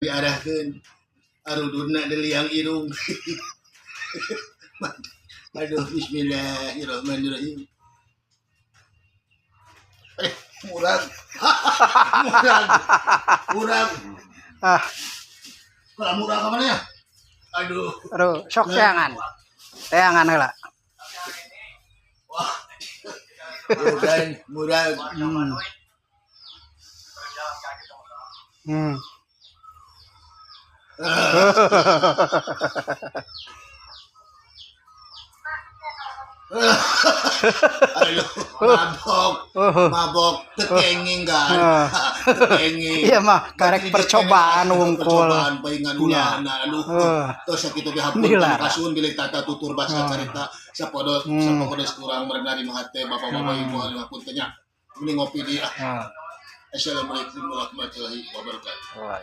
Diarahkeun arududna di liang irung. Aduh, bismillahirrahmanirrahim. Eh, murag. Murag. Murag. Ah, Kalau murag ka mana ya? Aduh. Aduh, sok teangan. Teangan heula. Wah. Murag, murag. Aduh, mabok. Mabok teu kenging kan. Teu kenging. Iya mah, karek percobaan wungkul. Percobaan paingan ulahna. Aduh. Tos sakitu ge hapunten, Dilarang. Kasuhun bilih tata tutur basa carita sapodo sapodos kurang merenari hate bapak-bapak, ibu, anu hapunten nya. Mending ngopi di ah. Assalamualaikum warahmatullahi wabarakatuh. Wah.